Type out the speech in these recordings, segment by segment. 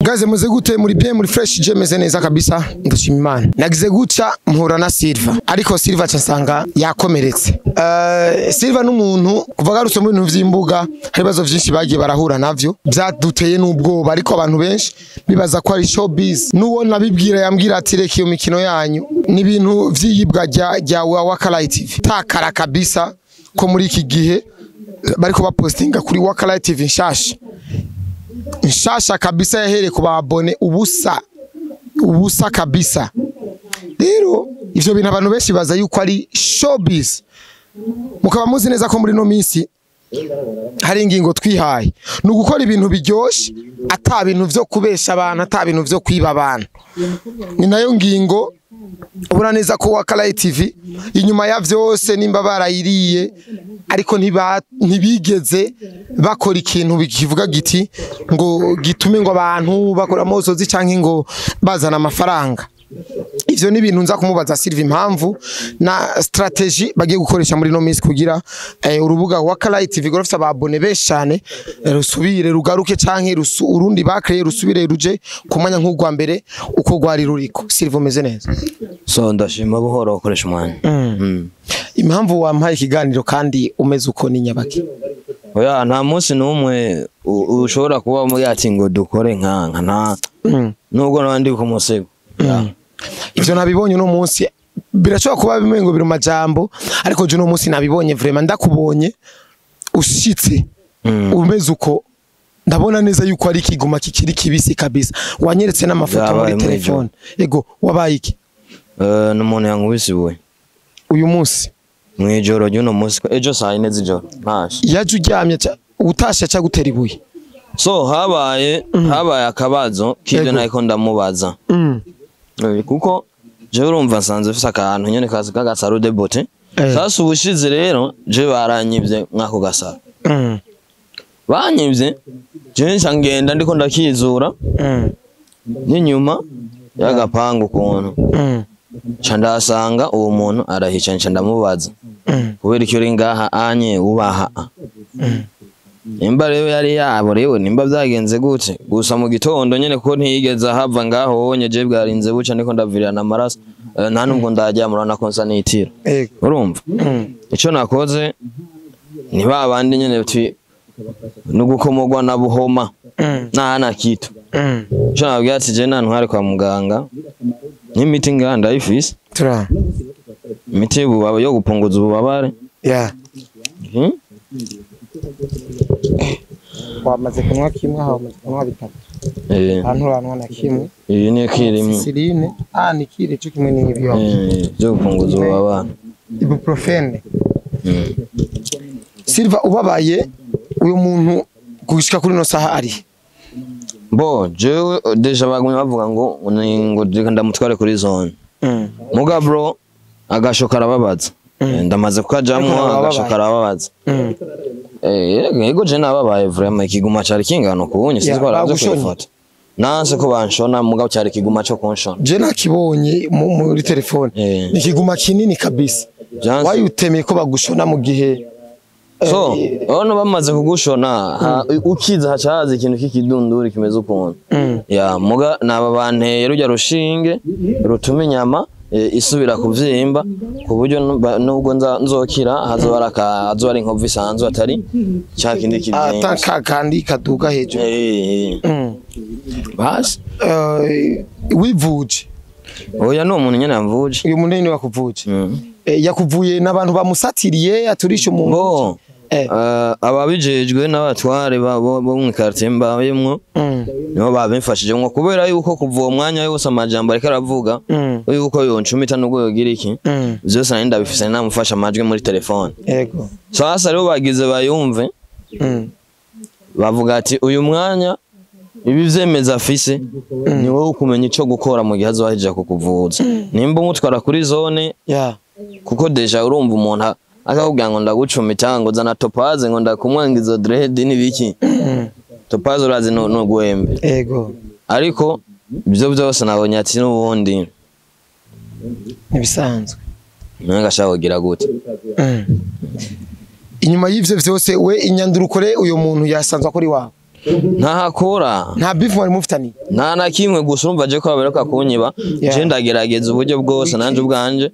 Gaze muze gute muri bien, muri fresh? Je meze neza kabisa, ndashima Imana. Nagize guca mpura na Silva, ariko Silva ca nsanga yakomeretse. Silva n'umuntu kuva garutse mu bintu vy'imbuga, hari ibibazo vyinshi bagiye barahura navyo vyaduteye n'ubwoba, ariko abantu benshi bibaza ko ari showbiz. N'uwo nabibwira yambwira ati: "Reka iyo mikino yanyu, ni ibintu vy'iyibwa rya Wakalight TV." Takara kabisa ko muri iki gihe bariko bapostinga kuri Wakalight TV nshasha nshasha kabisa, yahereye ku ba abonnés ubusa ubusa kabisa. Rero ivyo bintu abantu benshi baza yuko ari showbiz. Mukaba muzi neza ko muri no minsi hari ingingo twihaye, ni ugukora ibintu biryoshe, ata bintu vyo kubesha abantu, ata bintu vyo kwiba abantu. Ni nayo ngingo ubona neza ko Wakalight TV inyuma ya vyose, nimba barayiriye, ariko ntibigeze bakora ikintu kivuga giti ngo gitume ngo abantu bakora amosozi canke ngo bazana amafaranga. Ivyo ni ibintu nza kumubaza Silva, impamvu na strategy bagiye gukoresha muri no minsi kugira urubuga Wakalight TV rufise aba abonnés benshi cyane, rusubire rugaruke canke urundi bakreye rusubire ruje ku mwanya nk'ugwa mbere uko rwari ruriko. Silva, umeze neza? So ndashima buhoro, ukoresha umwanya. Impamvu wampaye ikiganiro kandi umeze uko ni nyabaki? Oya, nta munsi n'umwe ushobora kuba muri ati ngo dukore nka nta nubwo nabandi ku musego. Ivyo nabibonye uno munsi. Birashobora kuba bimwe ngo biri mu majambo, ariko je uno munsi nabibonye vraiment. Ndakubonye ushitse umeze uko, ndabona neza yuko ari ikiguma kikiri kibisi kabisa. Wanyeretse n'amafoto Vyabaye muri telefone. Ego, wabaye iki? Ni umuntu yankubise ibuye. Uyu munsi? Mw'ijoro ry'uno munsi, ejo saa 4 z'ijoro ntashe. Yaje uryamye utashe aca gutera ibuye? So habaye akabazo k'ivyo nariko ndamubaza. Kuko jewe urumva nsanzwe mfise akantu nyene kazi k'agasaro de beauté. Sasa ubushize rero je baranyivye mwako gasaro. Banyivye, je nca ngenda ndiko ndakizura n'inyuma y'agapangu ukuntu. Nca ndahasanga uwo muntu arahica, nca ndamubaza kubera icyo uri ngaha anye ubaha. Nimba rero yari yaborewe, nimba vyagenze gute, gusa mu gitondo nyene kuko ntiyigeze ahava ngaho wonye, je bwarinze buca ndiko ndavirirana amaraso. Nta nubwo ndaryama, urabona ko nsa n'itiro. Urumva ico nakoze ni ba bandi nyene tuti nugukomogwa na buhoma nta kitu. Ico nababwiye ati je nantware kwa muganga n'imiti ngaha ndayifise. Tura. Imiti y'ububabare, yo gupunguza ububabare. Hmm? Wamaze kunywa kimwe aho, wamaze kunywa bitatu? Ahantu uranywa na kimwe. Iyi ni kirimwe. Sirine, ah, ni kire cyo kimwe n'ibyo. Byo gupunguza ububabare. Ibuprofene. Silva, ubabaye, uyu muntu gushika kuri no saha ari? Bo jewe déjà bagumye bavuga ngo ni ngo reka ndamutware kuri zone. Muga bro, agasho karababaza. Ndamaze kukajamwo. Ariko nawe agasho wababaye. Karababaza. Yego, je nababaye vraiment, ikiguma cari kingana kubunye sinzi Ya, ko baraza bagushonye? kubifata. Nanse ko banshona, mugabo cari ikiguma co kunshona. Je nakibonye muri telefone. Ni ikiguma kinini kabisa. Wayutemeye ko bagushona mu gihe So urabona bamaze kugushona, ukiza haca haza ikintu k'ikidunduri kimeze ukuntu. Ya muga naba banteye rujya rushinge rutuma inyama isubira kuvyimba, ku buryo nubwo nzokira hazoba ari hazoba ari inkovu isanzwe, atari ca kindi kivyimba. Ata ka kandi kaduga hejuru. Basi. Wivuje? Oya, ni umuntu nyene yamvuje. Uyu muntu ni wakuvuje? Yakuvuye n'abantu bamusatiriye, aturisha umuntu? Bo ababijejwe n'abatware babo bo mu quartier mbayemwo nibo babimfashijemwo, kubera yuko kuva uwo mwanya wose amajambo ariko aravuga yuko yoncumita nubwo yogira iki, vyose nari ndabifise, namufasha amajwi muri telefone. Sasa rero bagize bayumve, bavuga ati uyu mwanya ibi vyemeza afise ni wowe kumenya ico gukora mu gihe azohejeje kukuvuza, nimba umutwara kuri zone, kuko déjà urumva umuntu akakubwira ngo ndagucumita, ngo zana topaze, ngo ndakumwanga izo dread n'ibiki. Topaze urazi n'ugwembe. Ariko ibyo byose nabonye ati n'ubundi Ntibisanzwe. Nenga ashaka kugira gute? Inyuma y'ivyo vyose, we inyanduro ukore, uyu muntu yasanzwe akora iwawe? Ntahakora. Nta beef mwari mufitaniye? Nta na kimwe, gusa urumva je ko baberuka kunyiba. Yeah. Je ndagerageza uburyo bwose nanje ubwanje.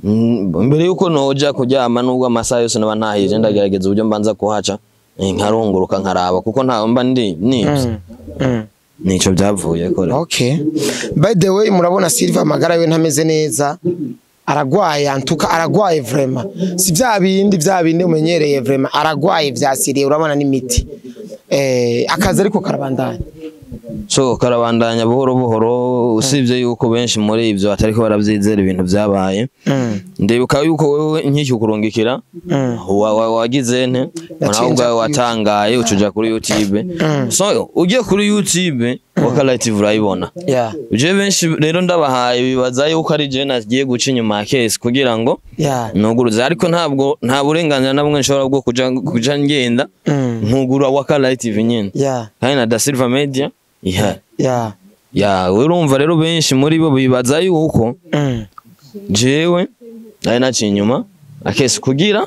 Mbere yuko noja kuryama, nubwo amasaha yose naba ntahije, ndagerageza uburyo mbanza kuhaca, nkarunguruka nkaraba, kuko ntaho mba ndi nibye. Nico byavuye ko rero. Okay, by the way, murabona Silva amagara we ntameze neza, aragwaye, antuka aragwaye vraiment, si bya bindi bya bindi umenyereye, vraiment aragwaye vyasiriye, urabona n'imiti, akazi ariko karabandanya. So karabandanya buhoro buhoro, usibye yuko benshi muri ivyo batariko baravyizera ibintu vyabaye. Ndibuka yuko wewe nkiki kurungikira wagize nte nawe nja ubwawe kuri watangaye ucuja kuri YouTube. So ugiye kuri YouTube, Wakalight TV, urayibona. Je benshi rero ndabahaye bibaza yuko ari je nagiye guca inyuma ya case kugira ngo nuguruze, ariko ntabwo, nta burenganzira na bumwe nshobora bwo kuja ngenda nkugura Wakalight TV nyene kandi na Da Silva Media ihari. Ya, urumva rero benshi muri bo bibaza yuko jewe nari naciye inyuma akesi kugira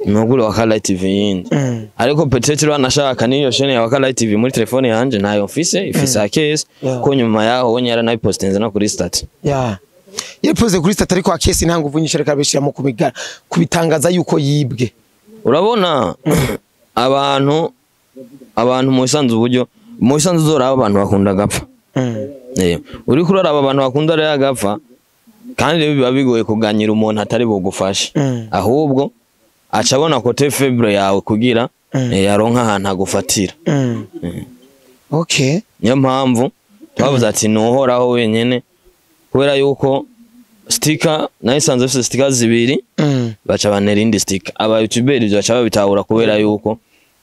nugure Wakalight TV yindi. Ariko peut-être banashaka n'iyo chaîne ya Wakalight TV muri telefone yanje ntayo mfise, ifise akesi ko nyuma yaho we yaranayipostinze no kuri statut. Yeah, yapoze kuri statut, ariko akesi nta nguvu nyinshi reka abishiramo kubigara kubitangaza yuko yibwe. Urabona abantu mu bisanzwe, uburyo mu bisanzwe uzoraba, abantu bakunda agapfa. Uriko uraraba abantu bakunda rero agapfa, kandi rero biba bigoye kuganira umuntu atari bugufashe. Ahubwo aca abona côté faible yawe kugira aronke ahantu agufatira. Niyo mpamvu twavuze ati nuhoraho wenyene, kubera yuko sticker nayo isanzwe ifise sticker zibiri. Baca bantera indi sticker. Aba youtuberi ivyo baca babitahura, kubera yuko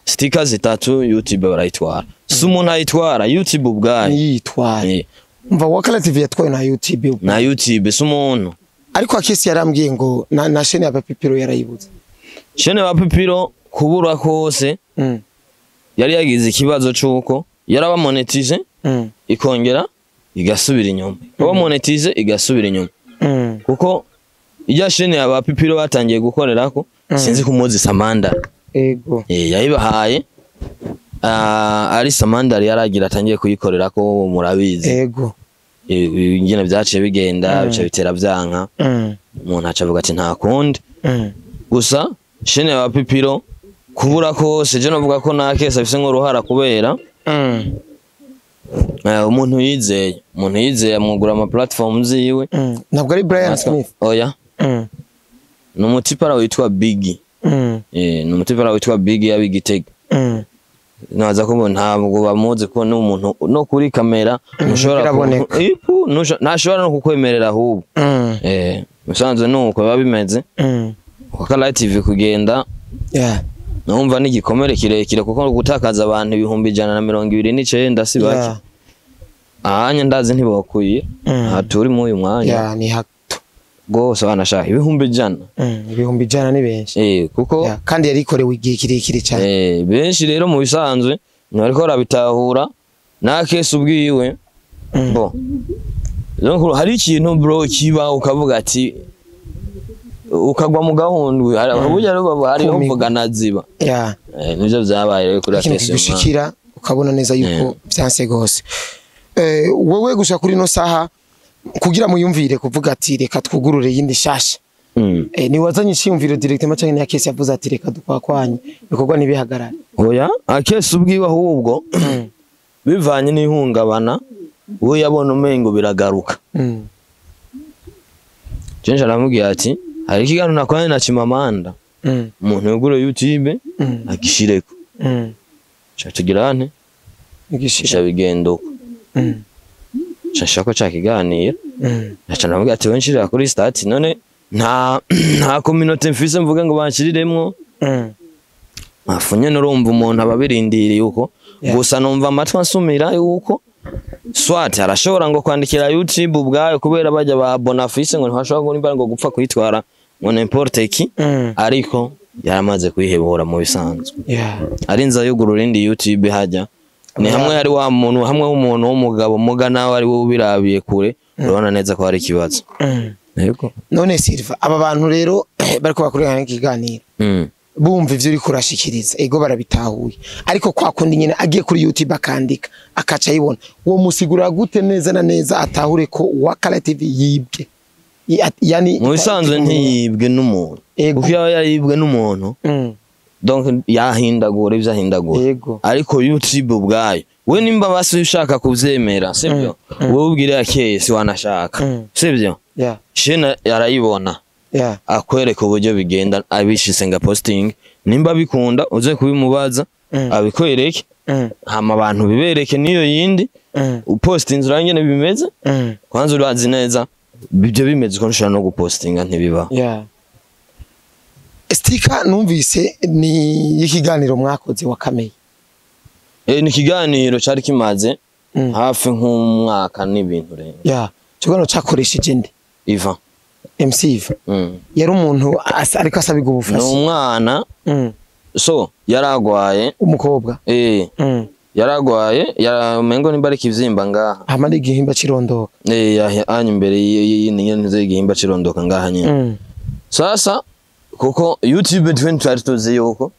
sticker zitatu YouTube barayitwara, si umuntu ayitwara, YouTube ubwayo. Niyitwara. Umva, Wakalight TV yatwawe na YouTube. Na YouTube, si umuntu. Ariko akesi yarambwiye ngo na chaîne ya Papipiro yarayibuze. Chaîne ya Pipiro kubura kose yari yagize ikibazo c'uko yaraba monetize ikongera igasubira inyuma, ikaba monetize igasubira inyuma. Kuko ijya chaîne ya ba Pipiro batangiye gukorerako, sinzi kumuzi Samanda. Ego. Yayibahaye. Ari Samandari yaragira atangiye kuyikorerako, murabizi. Ego. Ingene vyaciye bigenda, bica bitera vyanka. Umuntu aca avuga ati nta kundi. Gusa chaîne ya Pipiro kubura kose, je novuga ko na kese afise nk'uruhara, kubera umuntu yizeye amugura ama platform ziwe. Ntabwo ari Brian Smith? Oya. Ni umutipara witwa Biggie. Ni umutipara witwa Biggie yabigitega. Naza ko ntabwo bamuzi, ko ni umuntu no kuri kamera ntushobora Biraboneka. Ipu, ntashobora no kukwemerera ahubwo. Musanzwe nuko biba bimeze. Wakalight TV kugenda numva ni igikomere kirekire, kuko gutakaza abantu 129,000 si bake. Ahanya ndazi ntibokwiye. Aha turi muri uyu mwanya Yeah, ni hato. rwose banashaka 100,000. 100,000 ni benshi. Kuko Yeah, kandi yarikorewe igihe kirekire cyane. Benshi rero mu bisanzwe ntibariko barabitahura na kesi ubwiwe. Bo donc hari ikintu bro kiba ukavuga ati ukagwa mu gahundwe. Burya rero hariho Kumirwa. mvuga naziba. Nivyo vyabaye rero kuri Ikintu akesi y'umwana. kigushikira ukabona neza yuko vyanse gose. Wowe gusa kuri no saha kugira muyumvire kuvuga ati reka twugurure yindi shasha. Ni wazanye iciyumviro directement canke ni akesi yavuze ati reka dukwakwanye ibikorwa ntibihagarare? Oya, akesi ubwiwe ahubwo bivanye n'ihungabana we yabona umengo biragaruka. Jenje aramubwira ati hari ikiganiro nakoranye na Chimamanda, umuntu yugure YouTube agishireko. Ca tugira nte? Igishira. Ca bigenda uko. Ca nshaka ca kiganiro. Aca ndamubwira ati we nshirira kuri statut, none nta communauté mfise mvuge ngo banshyiriremwo. Afu nyene urumva umuntu aba abirindiriye uko. Gusa numva amatwi ansumira yuko swat arashobora ngo kwandikira YouTube ubwayo, kubera bajya ba Bonafise ngo ntibashobora ngo nimba ngo gupfa kuyitwara ngo n'importe qui. Ariko yaramaze kuyihebura mu bisanzwe. Arinze ayugurura indi YouTube hajya ni hamwe hari wa muntu, hamwe w'umuntu w'umugabo muga nawe ari wowe ubirabiye kure urabona neza ko hari ikibazo. Yego. None Silva, aba bantu rero bariko bakurikirana ikiganiro Bumva ivyo uriko urashikiriza, ego, barabitahuye, ariko kwa kundi nyene agiye kuri YouTube akandika akaca ayibona, uwo musigura gute neza na neza atahure ko Wakalight TV yibwe? Yani Mu bisanzwe ntiyibwe n'umuntu, kuko iyo yaribwe n'umuntu, donc yahindagura ibyo ahindagura. Ariko YouTube ubwayo, we nimba basi ushaka kuvyemera, sibyo, wowe ubwire akesi wanashaka, sibyo, shene arayibona, akwereka uburyo bigenda abishise nga posting. Nimba bikunda uze kubimubaza, abikwereke, hama abantu bibereke niyo yindi upostinze urangene bimeze. Kwanza urazi neza ibyo bimeze uko nshobora no gupostinga ntibibaho. Yeah. Sticker numvise ni y'ikiganiro mwakoze wa Kameye. Ni ikiganiro cari kimaze hafi nk'umwaka n'ibintu rero. Yeah. Ikiganiro cakoresheje nde? Ivan. MC Ivan. Yari umuntu ariko asabirwa Ni ubufasha. umwana, so yaragwaye. Umukobwa. Yaragwaye, yaramengo nimba ari ikivyimba ngaha. Hama n'igihimba cirondoka. Anya imbere y'iyindi nyene ntuze igihimba cirondoka ngaha nyene. Sasa kuko YouTube twe twari tuzi yuko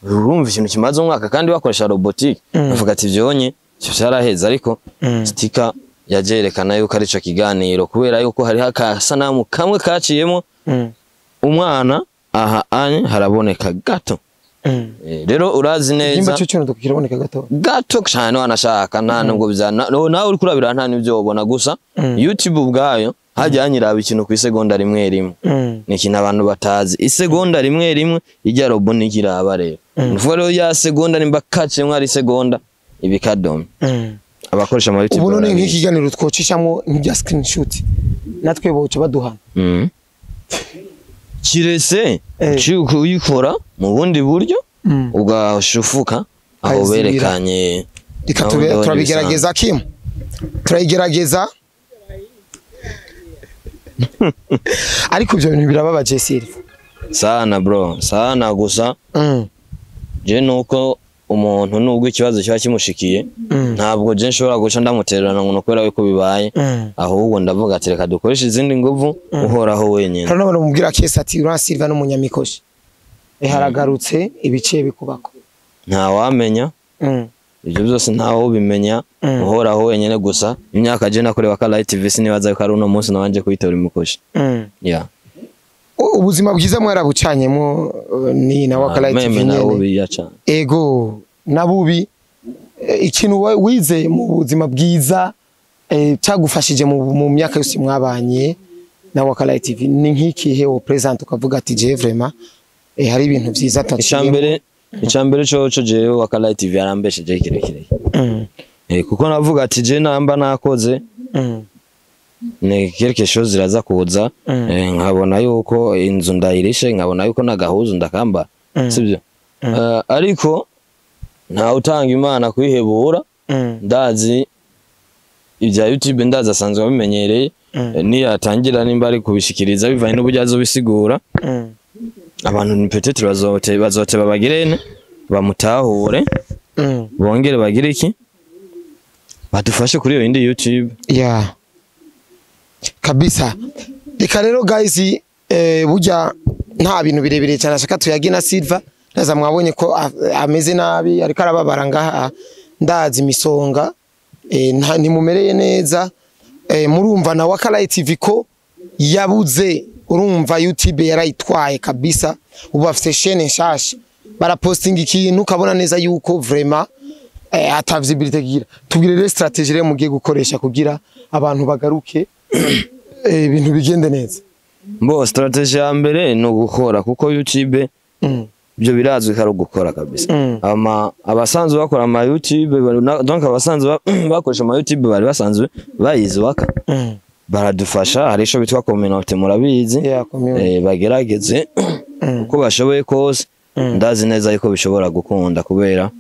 urumva ikintu kimaze umwaka kandi bakoresha robotique, bavuga ati vyonye ivyo vyaraheze, ariko sticker yajerekana yuko arico kiganiro, kubera yuko hariho akasanamu kamwe kaciyemo umwana aha anye haraboneka gato. Rero urazi Igihimba neza cyo cirondoka kiraboneka gato. Gato cyane wanashaka, nta nubwo bizana nawe uri kurabira nta n'ibyo wobona gusa. YouTube ubwayo hajya hanyiraba ikintu ku isegonda rimwe rimwe. Ni ikintu abantu batazi, isegonda rimwe rimwe ijya robot ntikiraba. Rero ni ukuvuga rero ya segonda nimba kaciyemwo ari isegonda ibikadomye, abakoresha ama YouTube Ubu none barabizi. nk'ikiganiro twocishamo nk'ibya screenshot, natwe boca baduhana? Kirese uciye uyikora mu bundi buryo, ugashufuka aho Ukayizibira. berekanye. Reka Naho tube ndabona. turabigerageza kim, turayigerageza, ariko ibyo bintu birababaje, Silva. Sana bro, sana gusa. Je nuko umuntu nubwo ikibazo kiba kimushikiye, ntabwo je nshobora guca ndamutererana ngo kubera yuko bibaye, ahubwo ndavuga ati reka dukoreshe izindi nguvu, uhoraho wenyine. Hari n'abantu bamubwira kese ati uriya Silva n'umunyamikoshi, haragarutse ibice bikubako. Ntawamenya. Ibyo byose ntawe ubimenya, uhoraho wenyine gusa. Imyaka je nakorewe Wakalight TV, sinibaza yuko ari uno munsi nabanje kuyitora imikoshi, yeah. Ubuzima bwiza mwarabucanyemo ni na Wakalight TV Meme nawe nyene. Biya cane. Ego nabubi. Ikintu wize mu buzima bwiza, cyagufashije mu myaka yose mwabanye na Wakalight TV ni nk'ikihe wo present ukavuga ati je vraiment, hari ibintu byiza taciyemo? Icambere coco, jewe Wakalight TV yarambesheje kirekire, kuko navuga ati je namba nakoze ni quelque chose iraza kuza, nkabona yuko inzu ndayirishe, nkabona yuko n'agahuzu ndakamba, sibyo? Ariko ntawe utanga Imana kwihebura. Ndazi ibya YouTube, ndazi asanzwe abimenyereye. Niyatangira nimba ari kubishikiriza bivanye n'uburyo azobisigura, abantu ni peut-être bazote babagirene bamutahure, bongere bagire iki, badufashe kuri iyo yindi YouTube. Yeah. Kabisa. Reka rero guys, burya nta bintu birebire cyane ashaka tuyage na Silva. Ndaza mwabonye ko ameze nabi, ariko arababara ngaha, ndazi imisonga, ntimumereye neza. Murumva na Wakalight TV ko yabuze, urumva YouTube yarayitwaye kabisa. Ubu afite chaîne nshasha, barapostinga ikintu ukabona neza yuko vraiment ata visibility gira. Tubwire rero strategy rero mugiye gukoresha kugira abantu bagaruke, ibintu bigende neza. Mbo strategy ya mbere ni ugukora, kuko YouTube ibyo birazwi ko ari ugukora kabisa. Ama abasanzwe bakora ama YouTube donc abasanzwe bakoresha ama YouTube bari basanzwe bayizi waka, baradufasha. Hari ico bitwa community, murabizi. Yeah, community. Bagerageze uko bashoboye kose. Ndazi neza yuko bishobora gukunda, kubera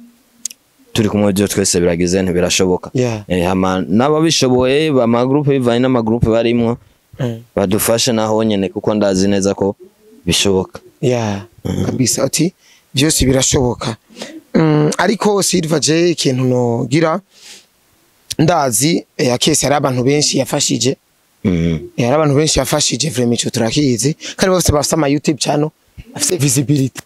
turi kumwe byo twese biragize ntibirashoboka. Hama n'ababishoboye amagroupe, bivanye n'amagroupe barimwo, badufashe naho nyene, kuko ndazi neza ko bishoboka. Yeah, kabisa, ati byose birashoboka. Ariko Silva, je ikintu nogira, ndazi akese hari abantu benshi yafashije. Hari abantu benshi yafashije vraiment, ico turakizi, kandi bose bafite ama YouTube channel afite visibility.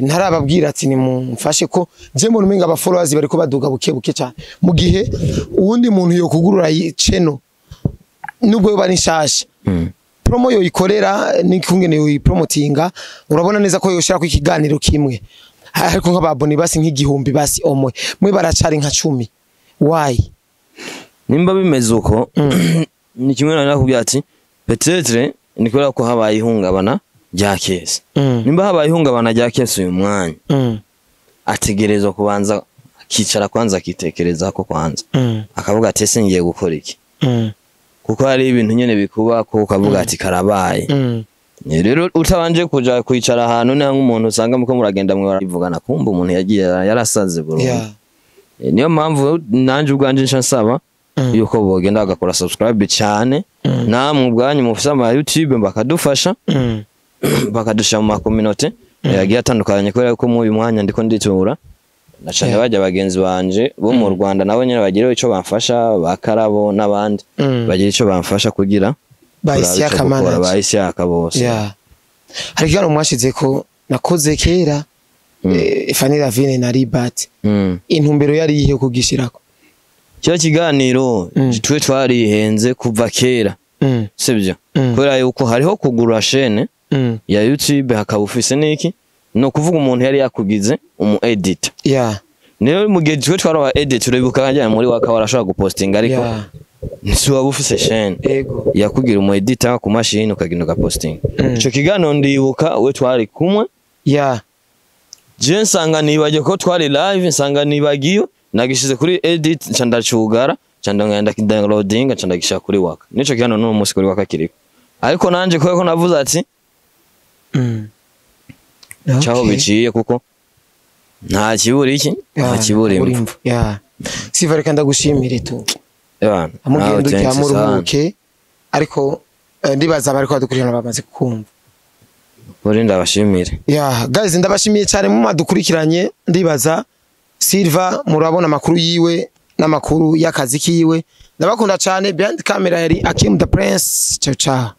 Ntarababwira ati nimumfashe ko je mbona umenga aba followers bariko baduga buke buke cyane, mu gihe uwundi muntu yokugurura channel nubwo yoba ari nshasha, promo yoyikorera n'ikungene yoyipromotinga, urabona neza ko yoshira ku ikiganiro kimwe ariko nk'ababoni basi nk'igihumbi basi omwe mwe baracari nka 10. Why? Nimba bimeze uko, ni kimwe na nakubwira ati peut-être ni kubera ko habaye ihungabana rya kese. Nimba habaye ihungabana rya kese uyu mwanya, ategerezwa kubanza akicara kwanza, akitekereza ko kwanza, akavuga ati ese ngiye gukora iki? Kuko hari ibintu nyene bikuba ko ukavuga ati karabaye. Rero utabanje kuja kwicara ahantu, ni nk'umuntu usanga muko muragenda mwe barivugana, kumva umuntu yagiye yarasaze burundu. Niyo mpamvu nanje ubwanje nca nsaba yuko bogenda bagakora subscribe cyane, namwe ubwanyu mufise ama YouTube bakadufasha, bakadusha mu makominote yagiye atandukanye, kubera ko muri uyu mwanya ndiko nditura na cane bajya bagenzi banje bo mu Rwanda, nabo nyene bagira ico bamfasha, ba Karabo n'abandi bagira ico bamfasha kugira Ba turabe ico Isiaka gukora, manager. ba Isiaka bose. Yeah. Hari ikiganiro mwashize ko nakoze kera, Fanny Lavine na Ribat, intumbero yari iyihe kugishirako? Kiriya kiganiro, twe twarihenze kuva kera, sibyo? Kubera yuko hariho kugura chaîne ya YouTube, hakaba ufise n'iki, ni ukuvuga umuntu yari yakugize umu editor. Niyo mu gihe twe twari aba editor, uribuka hajya muri waka warashobora gupostinga, ariko ntiwaba ufise chaîne. Yakugira umu editor ku mashini, ukagenda ugapostinga. Ico kiganiro ndibuka we twari kumwe, je nsanga nibagiye ko twari live, nsanga nibagiyo nagishize kuri edit, nca ndacugara, nca ndagenda downloading, nca ndagishira kuri waka. Nico kiganiro n'uno munsi kuri waka kiriko, ariko nanje kubera ko navuze ati caho biciye, kuko nta kibura iki, nta kibura imvu. Imvu. Yeah. Siva, reka ndagushimire tu. Ebana, amugenda nawe ujya thanks sana. muruhuke, ariko ndibaza bariko badukurikirana bamaze kumva. Uri ndabashimire. Yeah, guys, ndabashimiye cyane mu madukurikiranye. Ndibaza Silva murabona amakuru yiwe n'amakuru y'akazi kiwe. Ndabakunda cyane. Behind camera yari Akim the Prince. Ciao ciao.